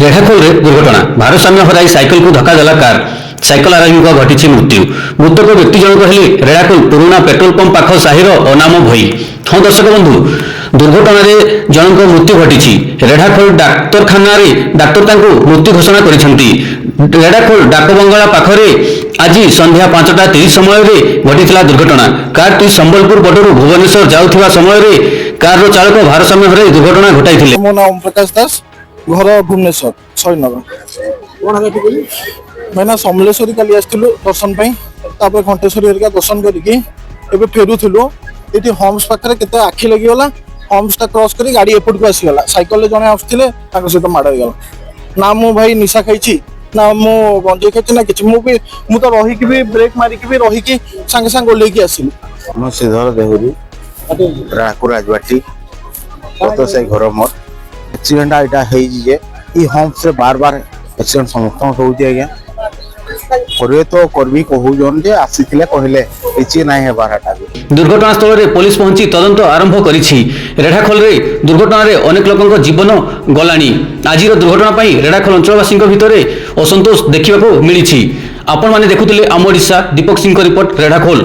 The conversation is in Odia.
ରେଢ଼ାଖୋଲରେ ଦୁର୍ଘଟଣା। ଭାରସାମ୍ୟ ହରାଇ ସାଇକେଲକୁ ଧକ୍କା ଦେଲା କାର୍। ସାଇକେଲ ଆରୋହୀଙ୍କ ଘଟିଛି ମୃତ୍ୟୁ। ମୃତକ ବ୍ୟକ୍ତି ଜଣକ ହେଲେ ରେଢ଼ାଖୋଲ ପୁରୁଣା ପେଟ୍ରୋଲ ପମ୍ପ ପାଖ ସାହିର ଅନାମ ଭୋଇ। ହଁ ଦର୍ଶକ ବନ୍ଧୁ, ଦୁର୍ଘଟଣାରେ ଜଣଙ୍କ ମୃତ୍ୟୁ ଘଟିଛି। ରେଢ଼ାଖୋଲ ଡାକ୍ତରଖାନାରେ ଡାକ୍ତର ତାଙ୍କୁ ମୃତ୍ୟୁ ଘୋଷଣା କରିଛନ୍ତି। ରେଢ଼ାଖୋଲ ଡାକବଙ୍ଗଳା ପାଖରେ ଆଜି ସନ୍ଧ୍ୟା 5ଟା 30 ସମୟରେ ଘଟିଥିଲା ଦୁର୍ଘଟଣା। କାରଟି ସମ୍ବଲପୁର ପଟରୁ ଭୁବନେଶ୍ୱର ଯାଉଥିବା ସମୟରେ କାରର ଚାଳକ ଭାରସାମ୍ୟ ହରାଇ ଦୁର୍ଘଟଣା ଘଟାଇଥିଲେ। ମୋ ନାଁ ଓମ ପ୍ରକାଶ ଦାସ, ଘର ଭୁବନେଶ୍ୱର ଶହୀଦନଗର। ଭାଇନା, ସମଲେଶ୍ୱରୀ କାଲି ଆସିଥିଲୁ ଦର୍ଶନ ପାଇଁ। ତାପରେ ଘଣ୍ଟେଶ୍ୱରୀ ହେରିକା ଦର୍ଶନ କରିକି ଏବେ ଫେରୁଥିଲୁ। ଏଠି ହମ୍ସ ପାଖରେ କେତେ ଆଖି ଲାଗିଗଲା। ହମ୍ସଟା କ୍ରସ୍ କରି ଗାଡି ଏପଟକୁ ଆସିଗଲା। ସାଇକେଲରେ ଜଣେ ଆସୁଥିଲେ, ତାଙ୍କ ସହିତ ମାଡ଼ ହେଇଗଲା। ନା ମୁଁ ଭାଇ ନିଶା ଖାଇଛି, ନା ମୁଁ ଗଞ୍ଜେଇ ଖାଇଛି, ନା କିଛି। ମୁଁ ତ ରହିକି ବି, ବ୍ରେକ୍ ମାରିକି ବି ରହିକି ସାଙ୍ଗେ ସାଙ୍ଗେ ଓହ୍ଲେଇକି ଆସିଲି। ମୁଁ ଶ୍ରୀଧର ଦେହୁରୀ, ରାୟପୁର ରାଜବାଟୀ ଗତ ସେଇ ଘର ମୋର। ଆକ୍ସିଡେଣ୍ଟ ଏଇଟା ହେଇଛି ଯେ ଇ ହମ୍ପସରେ ବାର ବାର ଆକ୍ସିଡେଣ୍ଟ ସମସ୍ତଙ୍କ ହଉଛି ଆଜ୍ଞା। କରିବେ ତ କରବି କହୁଛନ୍ ଯେ, ଆସିଥିଲେ କହିଲେ କିଛି ନାଇଁ ହେବାର ହେଟା ବି। ଦୁର୍ଘଟଣାସ୍ଥଳରେ ପୋଲିସ ପହଞ୍ଚି ତଦନ୍ତ ଆରମ୍ଭ କରିଛି। ରେଢ଼ାଖୋଲରେ ଦୁର୍ଘଟଣାରେ ଅନେକ ଲୋକଙ୍କ ଜୀବନ ଗଲାଣି। ଆଜିର ଦୁର୍ଘଟଣା ପାଇଁ ରେଢ଼ାଖୋଲ ଅଞ୍ଚଳବାସୀଙ୍କ ଭିତରେ ଅସନ୍ତୋଷ ଦେଖିବାକୁ ମିଳିଛି। ଆପଣମାନେ ଦେଖୁଥିଲେ ଆମ ଓଡ଼ିଶା। ଦୀପକ ସିଂଙ୍କ ରିପୋର୍ଟ, ରେଢ଼ାଖୋଲ।